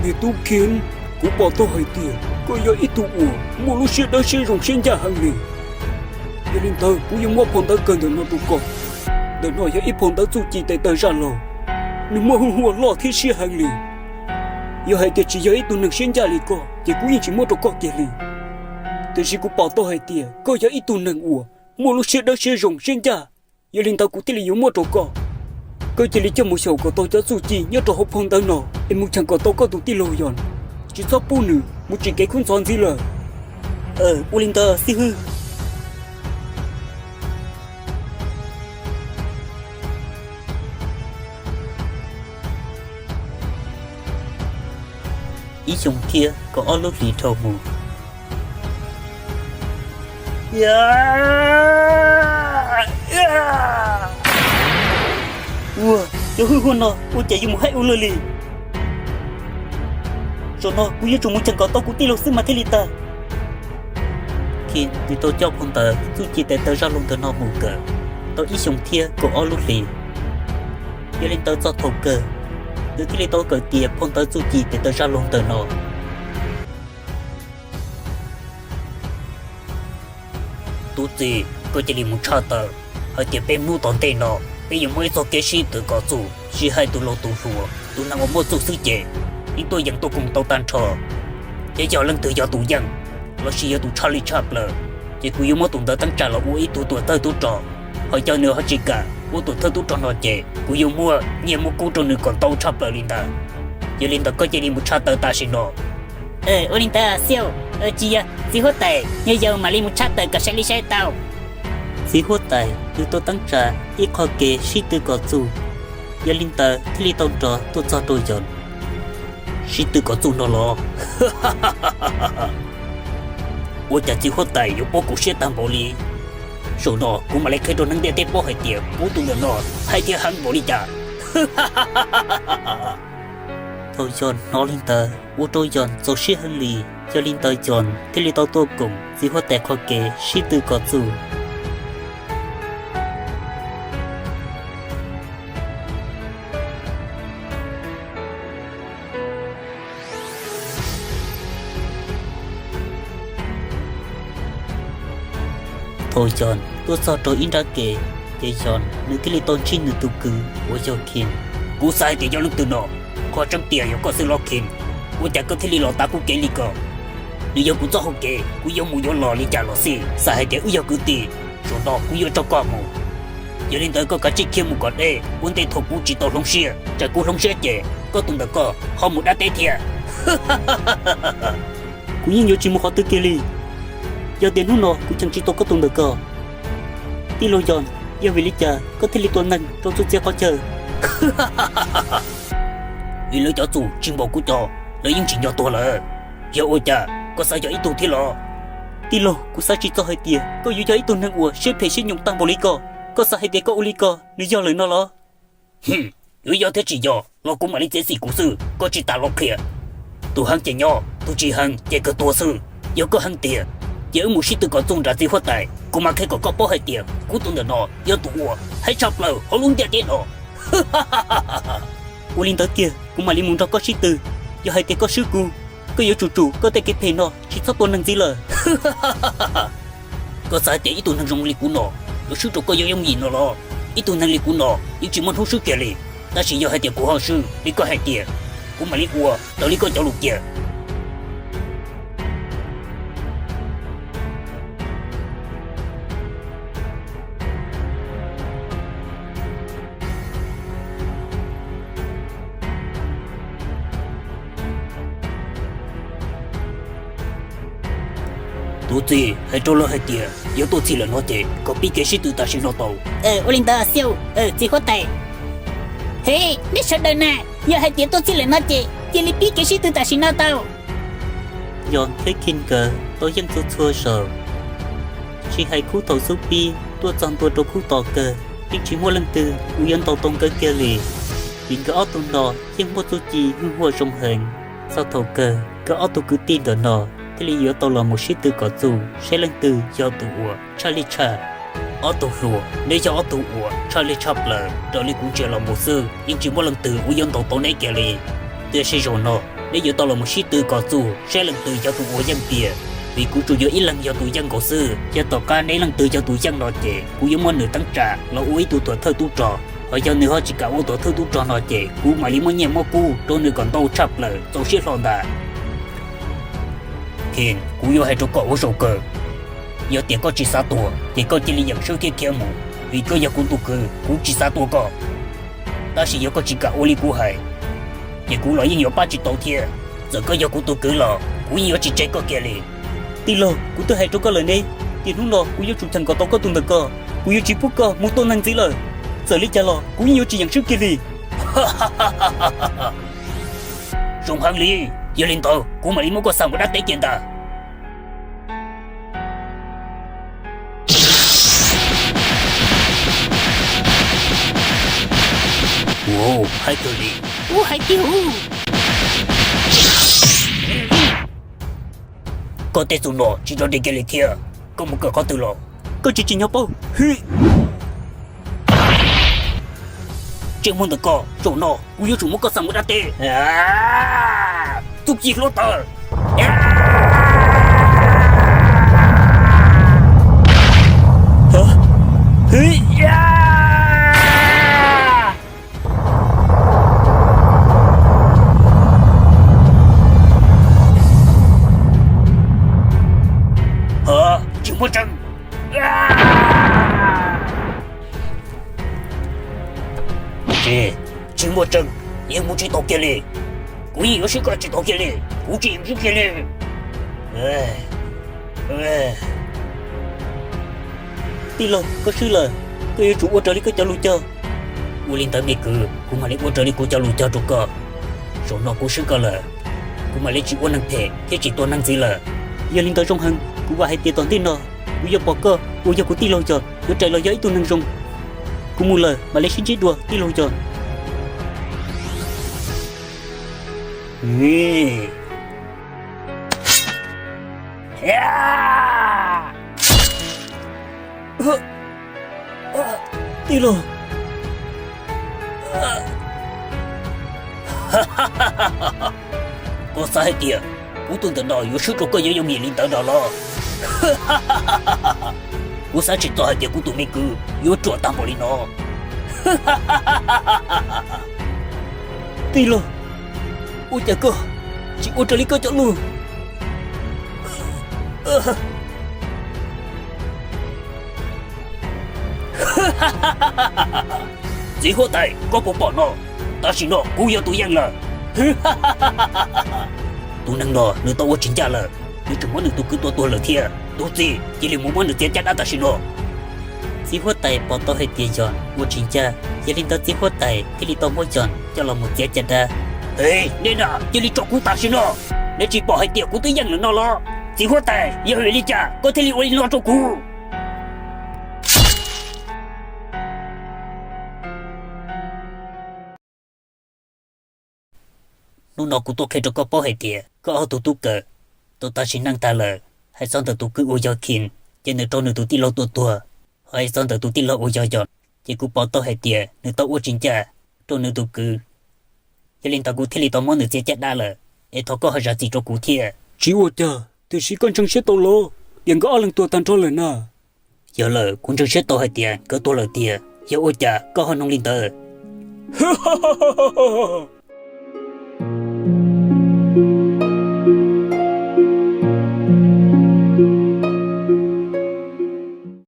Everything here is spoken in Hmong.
Niam tub Khiv, kuv pom tau hais tias koj yog ib tug uas muaj lub siab dawb siab zoo siab ncaj heev li. Yog li ntawd kuv yuav muab phau ntawv kawg ntawm no rau koj. Ntawm no yog ib phau ntawv txuj ci tes taw zaj laug, nws muaj hwj huam loj thiab siab heev li. Yog hais tias tsis yog ib tug neeg siab ncaj li koj ces kuv yeej tsis muab rau koj kiag li. Tiam sis kuv pom tau hais tias koj yog ib tug neeg uas muaj lub siab dawb siab zoo siab ncaj, yog li ntawd kuv thiaj li yuav muab rau koj. Koj cia li coj mus xyaum kom tau cov txuj ci nyob rau hauv phau ntawv no es mus cheem kom tau koj tus tij laug Yos, tsis txhob pub nws mus tsim kev khub ntxhov ntxiv lawm. Ua li ntawd xib hwb. Ib xyoo thiab kaum ob lub hlis dhau mus. Ua, cov hwj huam no ua cas yuav mus haib ua luaj li. Zaum no kuv yuav tsum mus cheem kom tau kuv tij laug xwb mas thiaj li tag. Khiv nws tau coj phau ntawv txuj ci tes taw zaj laug ntawm no mus kawm tau ib xyoo thiab kaum ob lub hlis. Yog li ntawd txog thaum kawg, nws thiaj li tau kawm tiav phau ntawv txuj ci tes taw zaj laug ntawm no. Tub txib, koj cia li mus tshaj tawm hais tias peb hnub tom ntej no peb yuav muaj ib txoj kev sib tw kom txuj, sib hais tus laug tus hluas, tus neeg uas muaj txuj xwb ces yeej tuaj yeem tuaj koom tau tag nrho. Ces yog leej twg yog tus yeej lossis yog tus tshaj lij tshaj plaws, ces kuv yuav muab tus ntawd teeb tsa los ua ib tug tuam thawj tub rog. Ho yog nws ho tsis kam ua tuam thawj tub rog no ces kuv yuav muab nyiaj muab kub rau nws kom ntau tshaj plaws li ntawd. Yog li ntawd koj cia li mus tshaj tawm tam sim no. Ua li ntawd xib hwb, tsis yog txiv huab tais, yog yog mam li mus tshaj tawm kom saib li saib tau. Txiv huab tais nws tau teeb tsa ib qho kev sib tw kom txuj, yog li ntawd thiaj li tau nrog tuaj txog rau Yos. Sib tw kom txuj no los? Ua cas txiv huab tais yuav poob kuv siab tag npaum li? Zaum no kuv mam li qhia rau neeg ntiaj teb paub hais tias kuv tus ntawm no hais tias heev npaum li cas. Thaum Yos hnov li ntawd ua rau Yos txaus siab heev li, yog li ntawd Yos thiaj li tau tuaj koom txiv huab tais qhov kev sib tw kom txuj. Thaum Yos tuaj txog rau ib nrab kev, ces Yos nws thiaj li tau ntsib nws tus kwv uas yog Khiv. Kuv xav hais tias yog leej twg no, qhov tseeb tiag yog koj xwb los Khiv. Ua cas koj thiaj li los tav kuv kev li ko? Nws yog kuv txoj hau kev, kuv yuav mus yuav los li cas los xij, xav hais tias wb yog kwv tij, zaum no kuv yuav tso koj mus. Yog li ntawd koj kav tsij khiav mus kom deb, ua ntej thaum kuv tsis tau hloov siab, tsam kuv hloov siab ces koj tus ntawm ko ho mus dab teb thiab. Kuv yeej yuav tsis mus qhov twg kiag li. Yog tias hnub no kuv cheem tsis tau koj tus ntawm ko, tij laug Yos, yog vim li cas koj thiaj li tua neeg rau txhua txhia qhov chaw? Vim lawv cov txuj tsis npaum kuv cov, lawv yeej tsim nyog tuag lawm. Yog ua cas koj xav yog ib tug thiab los? Tij laug, kuv xav tsis txog hais tias koj yuav yog ib tug neeg uas siab phem siab nyoos tag npaum li ko. Koj xav hais tias koj ua li ko nws yog lawm no los? Yuav yog thiab tsis yog los kuv mam li txiav txim kuv xwb, koj tsis tas los qhia. Tus heev ces nyob, tus tsis heev ces kawg tuag xwb. Yog koj heev tiag, ces wb mus sib tw kom txuj nram txiv huab tais, kuv mam qhia kom koj paub hais tias kuv tus ntawm no yog tus uas heev tshaj plaws hauv lub ntiaj teb no. Ua li ntawd kiag kuv mam li mus nrog koj sib tw. Yog hais tias koj swb kuv, koj yuav tsum tsum koj tej kev phem no tsis txhob tua neeg ntxiv lawm. Koj xav hais tias ib tug neeg zoo li kuv no yuav swb rau koj yooj yooj yim no los? Ib tug neeg li kuv no yeej tsis muaj hnub swb kiag li. Tab sis yog hais tias kuv ho swb li koj hais tias, kuv mam li ua raws li koj cov lus kiag. Tus txiv, hais rau lawv hais tias yog tuaj txhij lawm no ces kom pib kev sib tw tam sim no tau. Ua li ntawd xib hwb, txiv huab tais. He, neb sawv daws na, yog hais tias tuaj txhij lawm no ces cia li pib kev sib tw tam sim no tau. Yos thiab Khiv nkawd tau yeej txhua txhua zaus, tsis hais khub thaum xub pib tuaj txog ntua rau khub tom kawg, yeej tsis muaj leej twg uas yuav ntaus tau nkawd kiag li. Vim nkawd ob tug no yeej muaj txuj ci hwj huam zoo heev. Txog thaum kawg nkawd ob tug kwv tij ntawm no thiaj li yuav tau los mus sib tw kom txuj saib leej twg yog tus uas tshaj li tshaj. Ob tug hluas, neb yog ob tug uas tshaj li tshaj plaws, raws li kuv ntsia los mus xwb yeej tsis muaj leej twg uas yuav ntaus tau neb kiag li. Tiam sis zaum no Neb yuav tau los mus sib tw kom txug saib leej twg yog tus ua yeej tiag, vim kuv tsuas yuav ib leeg yog tus yeej nkaus xwb. Yog tom qab neb leej twg yog tus yeej no ces kuv yuav muab nws teeb tsa los ua ib tug tuam thawj tub rog, hos yog nws ho tsis kam ua tuam thawj tub rog no ces kuv mam li muab nyiaj muab kub rau nws kom ntau tshaj plaws txaus siab hlo ntag. Khin, kuv yuav hais rau koj ua zaum kawg, yog tias koj tsis xav tuag ces koj cia li yeem swb thiab khiav mus, vim koj yog kuv tus kwv, kuv tsis xav tua koj. Tab sis yog koj tsis kam ua li kuv hais, ces kuv los yeej yuav pab tsis tau thiab. Txawm koj yog kuv tus kwv los kuv yeej yuav tsis tseg koj kiag li. Tij laug, kuv twb hais rau koj lawm ne, tias hnub no kuv yuav tsum cheem kom tau koj tus ntawm ko, kuv yuav tsis pub koj mus tua neeg ntxiv lawm, txawm li cas los kuv yeej yuav tsis yeem swb kiag li. Zoo heev li, yog li ntawd kuv mam li muab koj xa mus dab teb kiag ntag. Ua, haib kawg li. Ua, haib tiag. Koj tej txuj no tsis rov deg kiag li thiab, koj mus kawm qhov twg los? Koj tsis tsim nyog paub. Tsis muaj ntawm koj, zaum no kuv yuav tsum muab koj xa mus dab teb. Txuj ci hluav taws. Tsis muaj tseeb. Tsis, tsis muaj tseeb, yeej mus tsis tau kiag li. Kuv yeej yuav swb koj tsis tau kiag li, kuv tsis yeem swb kiag li. Tij laug, koj swb lawm, koj yuav tsum ua raws li koj cov lus cog. Ua li ntawd me kwv, kuv mam li ua raws li kuv cov lus cog rau koj. Zaum no kuv swb koj lawm, kuv mam li tsis ua neeg phem thiab tsis tua neeg ntxiv lawm. Yog li ntawd zoo heev, kuv vam hais tias tom ntej no kuv yuav pom koj uas yog kuv tij laug cog yuav rais los yog ib tug neeg zoo. Kuv mus lawm, mam li sib ntsib dua tij laug cog. Tij laug, koj xav hais tias kuv tus ntawm no yuav swb rau koj yooj yooj yim li ntawd no los? Kuv xav tsis txog hais tias kuv tus me kwv yuav ruam tag npaum li no. Tij laug, ua cas koj tsis ua raws li koj cov lus? Txiv huab tais, koj puas pom no? Tam sim no kuv yog tus yeej lawm. Tus neeg no nws tau ua tsis ncaj lawm, nws tseem muab nws tus kwv tua tuag lawm thiab. Tus txib, cia li mus muab nws txiav caj dab tam sim no. Txiv huab tais pom tau hais tias Yog ua tsis ncaj, yog li ntawd txiv huab tais thiaj li tau muab Yog coj los mus txiav caj dab. Neb na, cia li tso kuv tam sim no! Neb tsis pom hais tias kuv twb yeej lawm no los? Txiv huab tais, yog vim li cas koj thiaj li ua li no rau kuv? Hnub no kuv tuaj qhia rau koj paub hais tias koj ob tug tub kawm tau tas sim neej tag lawm. Hais txog ntawm tus kwv uas yog Khin, ces nws raug nws tus tij laug tua tuag. Hais txog ntawm tus tij laug uas yog Yog, ces kuv pom tau hais tias nws tau ua tsis ncaj rau nws tus kwv. Yog li ntawd kuv thiaj li tau muab nws txiav caj dab lawm, es thov koj ho zam txim rau kuv thiab. Tsis ua cas, tiam sis koj ntseeg siab tau los tias nkawd ob leeg tuag tag nrho lawm na? Yog lawm, kuv ntseeg siab tau hais tias nkawd tuag lawm tiag, yog ua cas koj ho nug li ntawd?